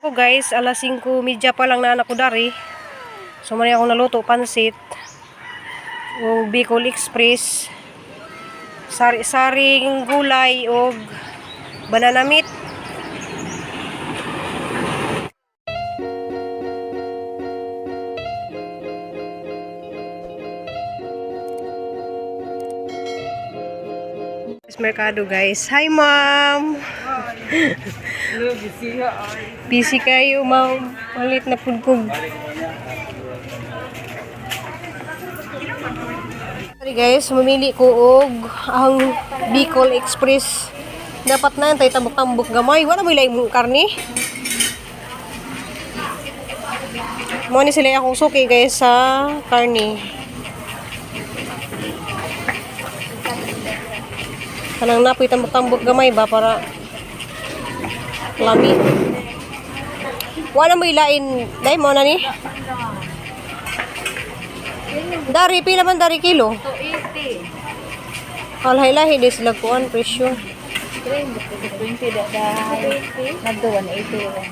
Oh guys, alas 5:30 pa lang na anak ko dari. So man akong naluto pansit o Bicol Express. Sari-saring gulay og banana meat. Merkado, guys. Hi, ma'am. Busy kayo, ma'am. Malit na pud. Sorry guys, mamili ko og ang Bicol Express. Dapat na yan, tayo tambok-tambok gamay. Wala mo ilay mong karne. Mo ni sila akong suki, guys, sa karne. Kanang napoy tambok-tambok gamay ba para lami. Wala mo ilain, dai mo na ni. Dari pila man dari kilo? 280. Alhay-lahi di sila kuan presyo. 20 da da. Nagdo 180 ra.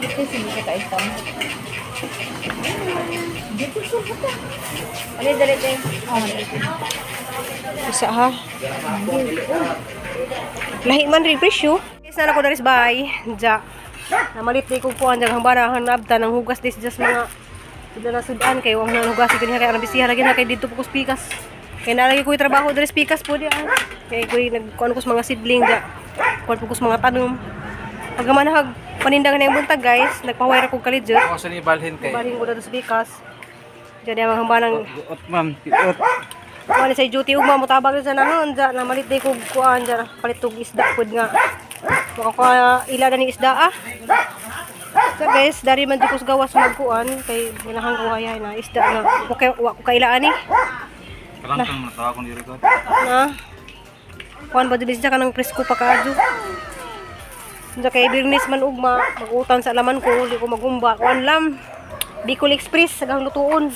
Dito sige ka kaitang. Dito sa buta. Ali dali te. Oh, 180. Isa ha. Lahi man rin presyo. Is na ko daris bay. Ja. Namalit di ko kuan jang hambana hanabta ng hugas dis just mga sudan na sudan kay wang nang hugas kini kay ang bisiha lagi na kay didto po ko sa pikas. Kay nalagi ko trabaho diri sa pikas po di ah. Kay ko nagkuan ko sa mga seedling ja. Kuan po ko sa mga tanom. Pag manahag paninda nga na yung buntag, guys, nagpaway ra kog kalijot. Ako sa ni balhin kay. Balhin ko na sa pikas. Diyan ang mga hambanang Ot, ma'am, ot. Kuan sa duty ugma mo tabag sa nanon ja namalit day kog kuan ja palit og isda pud nga. Makaka ila na ni isda ah. So guys, dari man jud ko sa gawas magkuan kay ginahang ko kaya na isda nga okay wa ko kailaan ni. Kalang kang natawa kong diri ko. Na. Kuan ba jud isda kanang presko pa kaadyo. Unsa kay Birnis man ugma, mag-utan sa laman ko, di ko magumba. Kuan lam. Bicol Express sagang lutuon.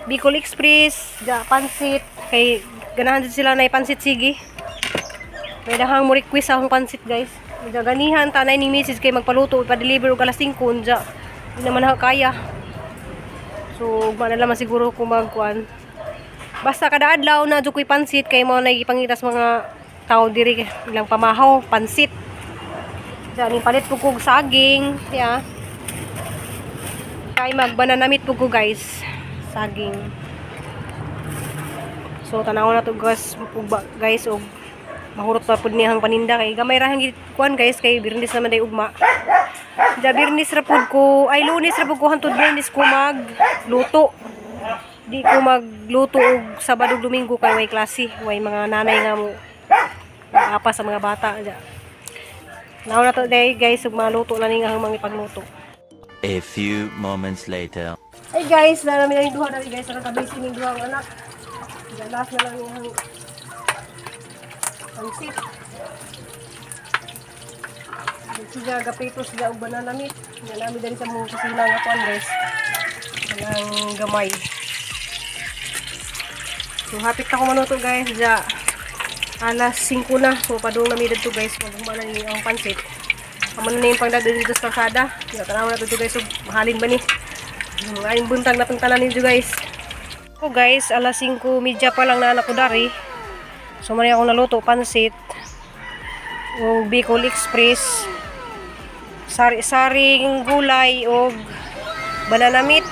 Bicol Express, ja pansit kay ganahan jud sila na pansit sige. May dahang mo request akong pansit, guys. Unsa ganihan tanay ning message kay magpaluto ipa-deliver og alas 5 unja. Di naman ako kaya. So, ugma na lamang siguro ko magkuan. Basta kada adlaw na jud ko'y pansit kay mao na gipangitas mga tao diri ilang pamahaw pansit. Diyan palit po kog saging, ya. Kay magbanana meat po ko, guys. Saging. So tanaw na to, guys, ugba, guys, og mahurot pa pud niyang paninda kay gamay ra hang kuan, guys, kay Birnis naman day ugma. Ja Birnis ra pud ko, ay Lunes ra pud ko hantod Birnis ko magluto. Di ko magluto og Sabado ug Domingo kay way klase, way mga nanay nga mo apa sa mga bata ja. Nauna na to day, guys, ug maluto na ning ang mga ipagluto. A few moments later. Ay guys, na namin ang duha na guys, ang kabisi ning duha ang anak. Ja, last na lang yung pansit. Siya gapitos siya og banana meat. Nga nami dali sa mga kusina nga kuan, guys. Kanang gamay. So hapit na ko manuto, guys, ja alas 5 na. So padung nami didto, guys, maguma na ni ang pansit. Amo na yung pangdadto dito sa kalsada. Ja, tanaw na to, guys, ug mahalin ba ni. Ayong buntag na tong tanan ninyo, guys. Ko guys, alas 5:30 pa lang na anak ko dari. So man akong naluto pansit o Bicol Express. Sari-saring gulay og banana meat.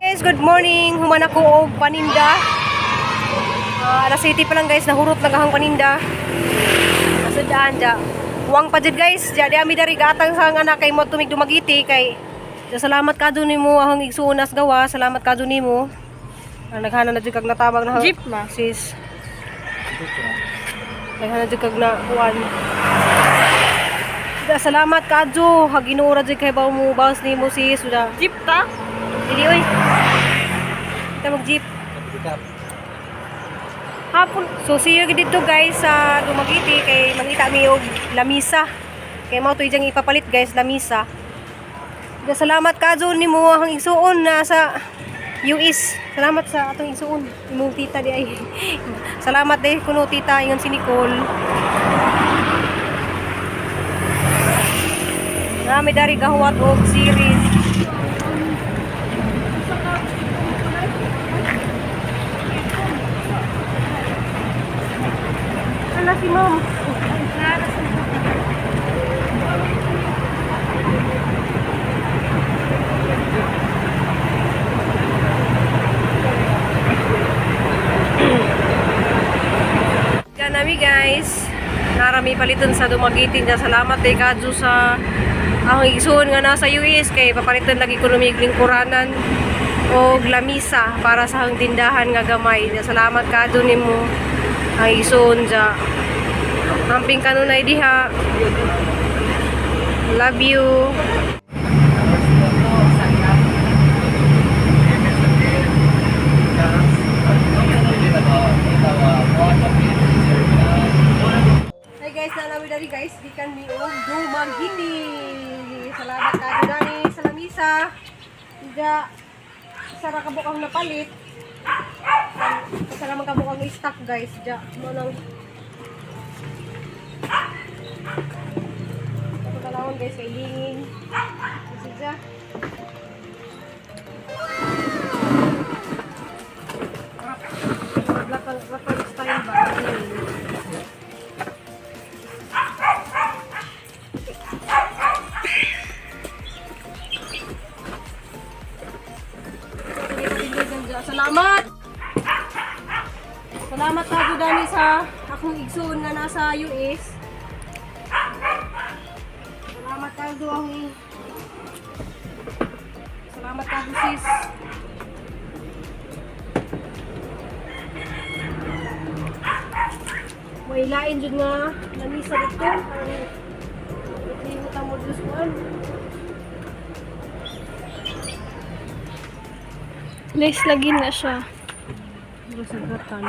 Guys, good morning. Human ako og paninda. Ah, alas 7 pa lang, guys, nahurot lang ang paninda. Asudaan ja. Huwang pa jud, guys. Ja di ami dari gatang sa ang anak kay mo tumig Dumaguete kay ja, salamat ka nimo ahong igsuon as gawa. Salamat ka nimo. Ang naghana na jud kag natabang na Jeep ma. Sis. Naghana jud kag na kuan. Ja, salamat kadyo. Haginura jud kay baw mo bounce nimo, sis. Ja. Jeep ta? Dili oy. Kita mag jeep. Hapon. So see you dito, guys, sa Dumaguete kay mangita mi og lamisa. Kay mao to ijang ipapalit, guys, lamisa. Da, salamat ka nimo ang igsuon na sa US. Salamat sa atong igsuon. Imong tita di ay. Salamat dai kuno tita ingon si Nicole. Nami dari gahuwat og series. Ala si ma'am. Kanami, guys. Narami paliton sa Dumaguete niya. Salamat kay Kadyo sa ang igsoon nga nasa US kay papaliton lagi ko lingkuranan og lamisa para sa ang tindahan nga gamay. Niya, salamat kadyo nimo ang igsoon ja. Hamping kanunay diha. Love you. Hi guys, nalawi dali guys, gikan mi og Dumaguete. Salamat ka dani sa lamisa. Ija isa ra ka bukang napalit. Isa ra man ka bukang stock, guys, ja. Mo nang Pagkalawon, guys, kay lingin. Kasi ja. Black black style ba? Salamat! Salamat ako dani sa akong igsoon nga nasa US. Salamat kayo ang Salamat kayo, sis. May lain jud nga lamisa dito. Ang mo dito sa Lace lagi na siya. Masagatan.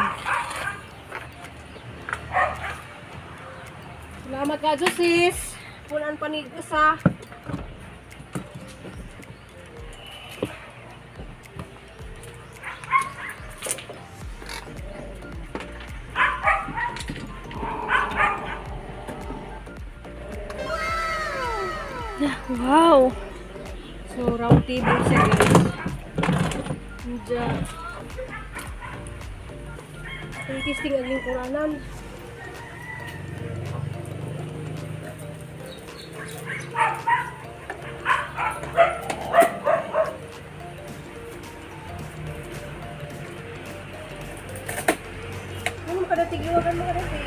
Salamat ka, sis. Punan pa ni usa. Wow. So, round table siya, guys. Diyan. Testing ang lingkuranan. Ano makadating? Iwagan makadating.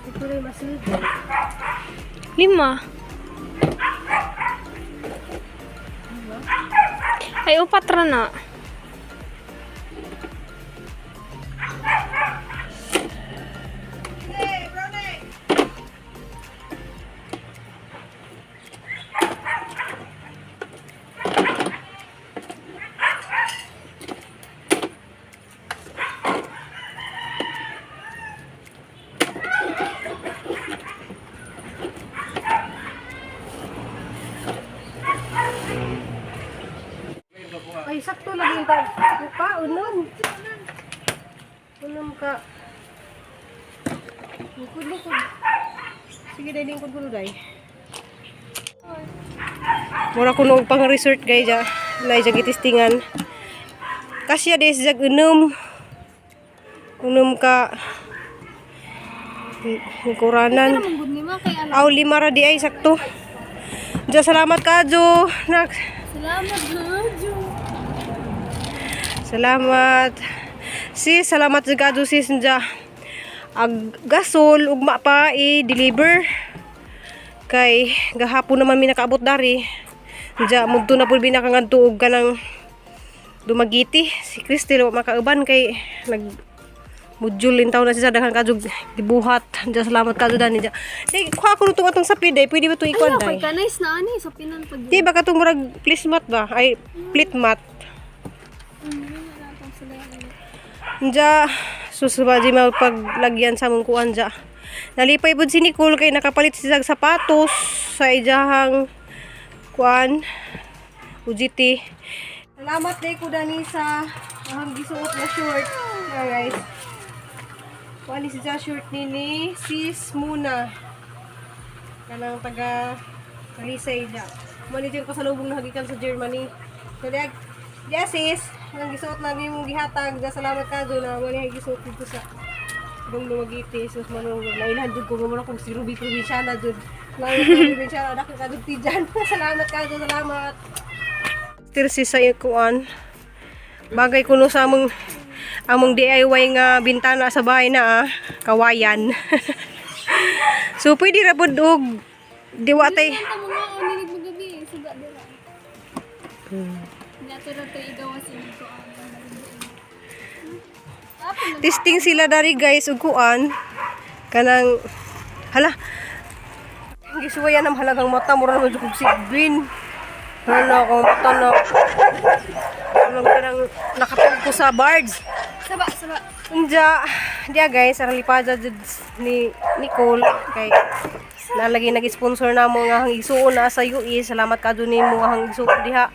Ito rin masilid. 5. Ay, upat ra na. Ay, sakto lagi yung tag. Pa, unom. Unom ka. Lingkod, lingkod. Sige, dahil lingkod ko day. Mura ko noong pang resort, guys, ja. Nay, jag itistingan. Kasya des jag unom. Unom ka. Lingkuranan. Good ni ma kay ano. Aw, 5 ra di ay sakto. Ja, salamat ka, Jo. Nak. Salamat, Jojo. Salamat. Sis, salamat sa gado sis nja. Ag gasol ugma pa i-deliver. Kay gahapon naman mi nakaabot dari. Nja mudto na pud binakangadto og kanang Dumaguete. Si Cristel wa makauban kay nag Module taon na siya, daghan kadyo gibuhat. Diya, salamat kadyo dani diya. Di kuha ko nitong atong sapid day, pwede ba itong ikuan Ay, day? ka nice na ani sa pinan pag. Di ba katong murag plismat ba? Ay, plitmat. Diya, susuba di mapaglagyan sa mong kuan diya. Nalipay pud si Nicole kay nakapalit siya og sapatos sa ijahang kuan UGT. Salamat day ko dani sa ang gisuot na short. Yeah, guys. Kuan ni siya short ni Sis Muna. Kanang taga Talisay diya. Mali dyan pasalubong na hagikan sa Germany. So, diya, diya sis, ang gisuot na mong gihatag. Diya, salamat ka doon na mali ang gisuot dito sa Dong Dumaguete. Sus, manong nailhan dyan ko nga kung si Ruby Provinciana dyan. Lain Provinciana, dako ka dyan tiyan. Salamat ka doon, salamat. Tirsi sa ikuan. Bagay kuno sa among among DIY nga bintana sa bahay na ah, kawayan. So pwede ra pud og diwatay. Ang mga uninig mo gabi, suga dira. Nato ra to igawas ini ko ang. Testing sila dari guys og kuan kanang hala. Gisuwayan ang halagang mata mura naman jud kog sigbin. Hala akong mata na. Ano kanang nakatug ko sa birds. Saba, saba. Unja, diya guys, ang lipada jud ni Nicole kay nalagi nag-sponsor na mo nga hang igsuon na sa UE. Salamat ka nimo nga hang igsuon diha.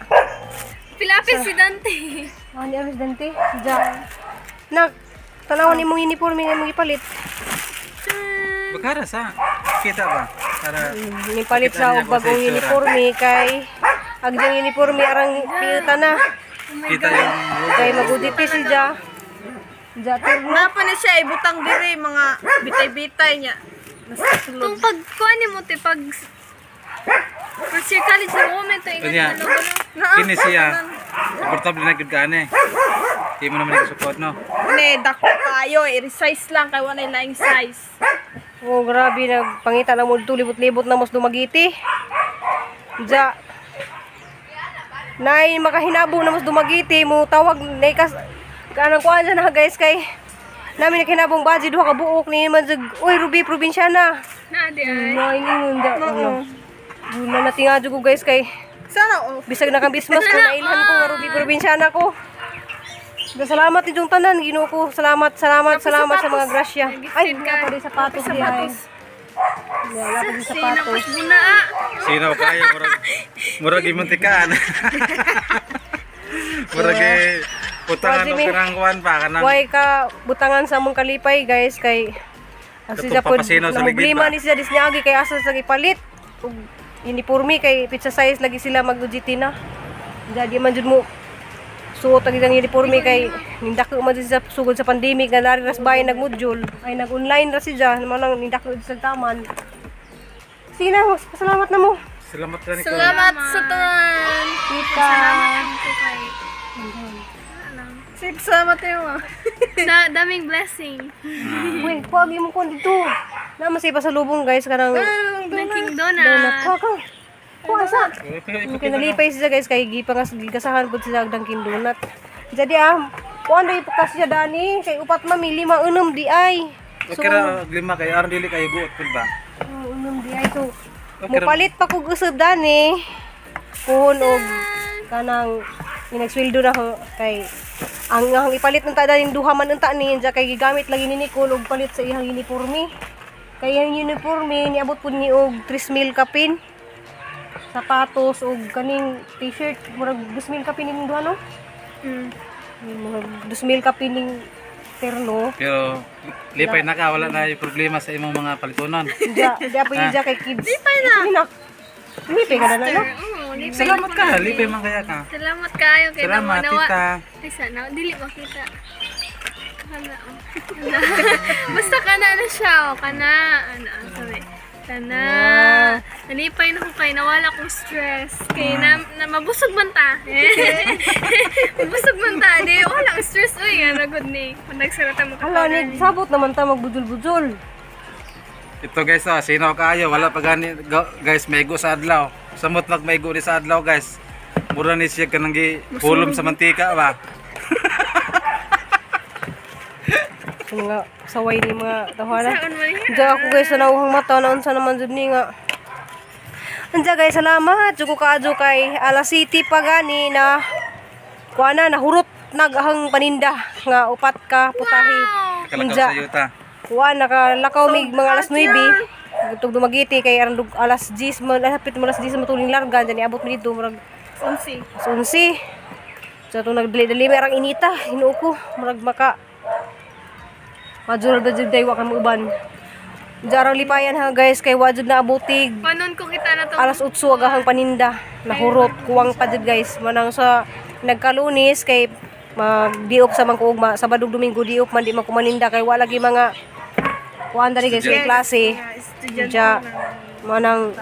Pilapis si Dante. Ah, ni Amis Dante. Diya. Nak, tanawan imong uniforme nga imong ipalit. Bakara sa. Kita ba? Para Nipalit sa og bagong uniforme kay ag diyang uniforme arang piyuta na. Kita yung logo. Kay mag-UDP si Ja. Ja, turno. Napa na siya ibutang diri mga bitay-bitay niya. Tung pag kuan ni mo te pag first year college na moment to ingat Kanya. na logo no. Kini siya. Komportable na gud ka ani. Di mo naman support no. Ne dako kayo, i-resize lang kay wala laing size. Oh, grabe nagpangita na mo dito libot-libot na mas Dumaguete. Ja. Nay makahinabo na mas Dumaguete mo tawag nay kas kanang kuan dyan na guys kay namin naghinabong budget duha ka buok ni man jud uy Ruby probinsyana. Na di ay. Nay ingon da. Ano. Una na tinga jud ko guys kay Sana oh. bisag na kang bismas ko nailhan ko nga Ruby probinsyana ko. Da, salamat ni tanan Ginoo ko. Salamat, salamat, salamat sa mga grasya. Ay, wala pa rin sapatos di ay. Wala pa rin sapatos. Sinapos mo na ah. Sino kayo murag murag imuntikaan. Murag eh, utangan og kanang kuan pa kanang Why ka butangan sa among kalipay guys kay ang Katong siya po papasino sa ligid problema ba? ni siya disnyagi kay asa sa gipalit og uniforme kay pizza size lagi sila mag UGT na. Jadi man jud mo suot ang isang uniforme kay nindako man jud siya sugod sa pandemic nga nari ras bahay nagmodule ay nag-online ra siya naman lang nindako jud sa taman. Sige na, pasalamat na mo. Salamat ka Nicole. Salamat sa tanan. Kita. Salamat ko kay. Sige, salamat tayo. Ah. Sa daming blessing. Uy, kuwag mo ko dito. Naman sa ipasalubong guys kanang Dunkin donut. Donut. Kuha ka. Kuha sa. Okay, nalipay siya guys kay gipangas gigasahan pud sila og Dunkin Donut. Jadi ah, kuan dai kasi siya dani kay upat mami lima unom di ay. Okay ra og lima kay aron dili kayo guot pud ba? Oh, unom di ay so. Okay ra. Mopalit pa kog usab dani. Kuhon og kanang inagsweldo na ko kay ang ipalit ng ta dani duha man unta ni dya kay gigamit lagi ni Nicole og palit sa iyang uniforme. Kay ang uniforme niabot pud ni og 3,000 kapin. Sapatos og kaning t-shirt murag 2,000 kapin ning duha no? Murag 2,000 kapin ning terno. Pero lipay na ka, wala na yung problema sa imong mga palitonon. Dya, dya pa yun dya kay kids. Lipay na. Lipay ka na na, no? Oo, lipay Salamat na ka, po. lipay man kaya ka. Salamat kayo kay Salamat, nawa- tita. Ay sana dili makita. Kana. Oh. Kana. Basta kana na siya oh, kana ano ah, sabi. Kana. Nalipay na ko kay nawala kong stress. Kay na, na mabusog man ta. Mabusog man ta. Di wala akong stress uy nga nagod ni. Kung nagsarata mo Hala, ni sabot naman ta magbudul-budul. Ito guys, ah, sino kaayo, wala pa gani guys, maigo sa adlaw. Samot nagmaigo ni sa adlaw guys. Mura ni siya kanang gi hulom sa mantika ba. Mga saway ni mga tawhana. Saan man niya? Diyan ako guys sa nauhang mata na unsa naman jud ni nga. Anja guys, salamat jud ko kaadyo kay Ala City pa gani na kuana na nahurot nagahang paninda nga upat ka putahe. Kalakaw Unja. sa yuta. Kuan nakalakaw mig mga alas 9. Tug Dumaguete kay aron alas 10 man hapit mo alas 10 matuling larga dyan iabot mi dito murag 11. alas 11. So itong nagdali-dali may arang inita, hinuo ko, murag maka Major da jud day wa ka uban. Jarang lipayan ha guys kay wa jud na abutig Panon ko kita na to. alas 8 agahang paninda nahurot kuwang pa jud guys manang sa nagkalunis kay magdiop sa mangkuugma Sabado ug Domingo diop man di man kumaninda kay wa lagi mga kuan dali guys kay klase. Estudyante Diya, manang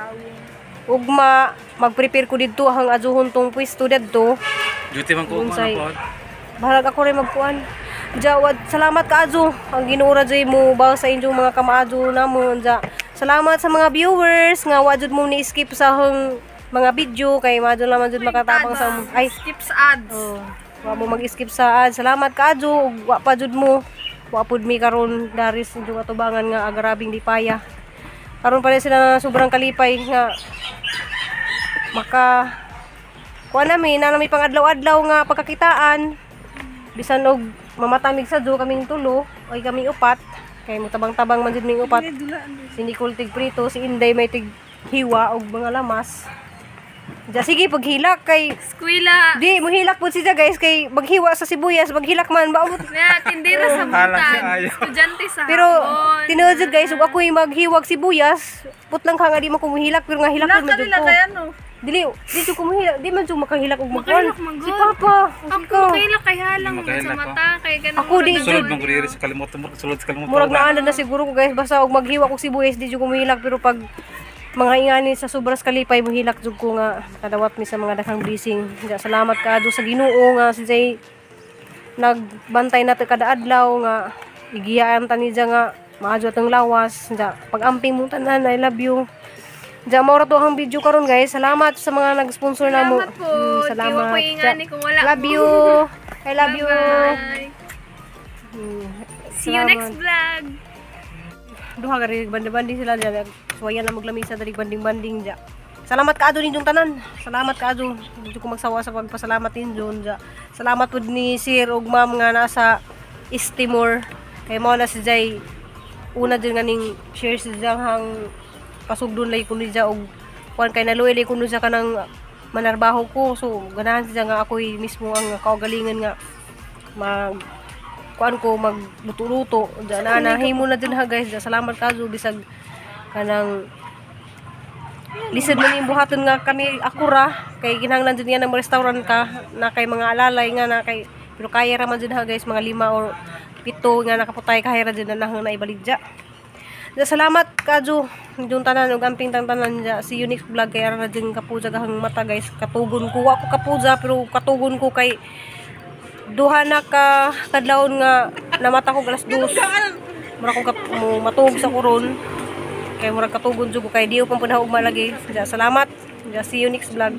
ugma magprepare ko didto ang ajuhon tong pwesto didto. Duty man ko man Unsay. ako. Bahalag ako rin magkuan. Jawad, salamat kaadyo. Ang Ginoo ra jud mo ba sa inyong mga kamaadyo namo. Ja. Salamat sa mga viewers nga wa jud mo ni skip sa ahong mga video kay maadyo naman jud makatabang sa ay Skip sa ads. oh, wa mo mag-skip sa ads. Salamat kaadyo ug wa pa jud mo. Wa pud mi karon daris inyong atubangan nga agrabing lipaya. Karon pa rin sila na sobrang kalipay nga maka kuan nami na nami pang adlaw-adlaw nga pagkakitaan bisan og mamatamig sa do kaming tulo oy kaming upat kay mutabang-tabang man jud ming upat, si Nicole tig prito, si Inday may tig hiwa og mga lamas. Ja, sige paghilak kay Eskwela. di muhilak pud siya guys kay maghiwa sa sibuyas maghilak man ba. Na, tindera sa Halang buntag. siya, ayaw. Estudyante sa Pero hapon. tinuod jud guys ug ako'y maghiwag sibuyas putlang ka nga di mo kumuhilak pero nga hilak Wala pud ka man jud nila ko. kaya no. Dili, di jud kumuhilak, di man jud makahilak og magkuan. Makahilak man Si gud. Papa, Ako ikaw. makahilak kay halang mo sa Makahilak, mata. Kay ganun. Ako, di Sulod man ko diri sa kalimutan mo, sulod sa kalimutan. Murag naana na siguro ko guys basta og maghiwa kog sibuyas di jud kumuhilak pero pag mga ingani sa sobras kalipay muhilak jud ko nga kadawat mi sa mga daghang blessing. Ja, salamat kaadto sa Ginoo nga si Jay nagbantay nato kada adlaw nga igiyaan ta niya nga maadyo atong lawas. Ja, pag-amping mo tanan, I love you. Ja, mao ra to ang video karon guys. Salamat sa mga nag-sponsor namo. Salamat po. Salamat. Di ko ingani kung wala Love mo. you. I love you. Bye. See you Salamat. next vlog. Duha ka rin bandi-bandi sila dyan. Suwayan na maglamisa dali banding-banding dya. Salamat kaadto ninyong tanan. Salamat kaadto. Hindi ko magsawa sa pagpasalamat ninyo dya. Salamat pud ni Sir ug Ma'am nga nasa East Timor. Kay mao na si Jay una din nga ning share si Jay hang pasugdon lay kuno siya og kuan kay naluoy lay kuno siya kanang manarbaho ko. So ganahan siya nga ako'y mismo ang kaugalingan nga mag kuan ko magluto-luto. Diyan na nahimo na din ha guys. Diyan, salamat kazo bisag kanang lisod man yung buhaton nga kami ako ra kay kinahanglan jud nga ng restaurant ka na kay mga alalay nga na kay pero kaya ra man jud ha guys mga lima or pito nga nakaputay kaya ra jud na nahang naibaligya. Ja, salamat kadyo. Yung tanan ug amping tang tanan ja si Unix Vlog kay ara na din kapuja gahang mata guys. Katugon ko wa ko kapuja pero katugon ko kay duha na ka kadlawon nga namata ko alas 2. Mura ko mo matuog sa kuron. Kay murag katugon jud ko kay di pa pud malagi. Ja, salamat. Ja, see you next vlog.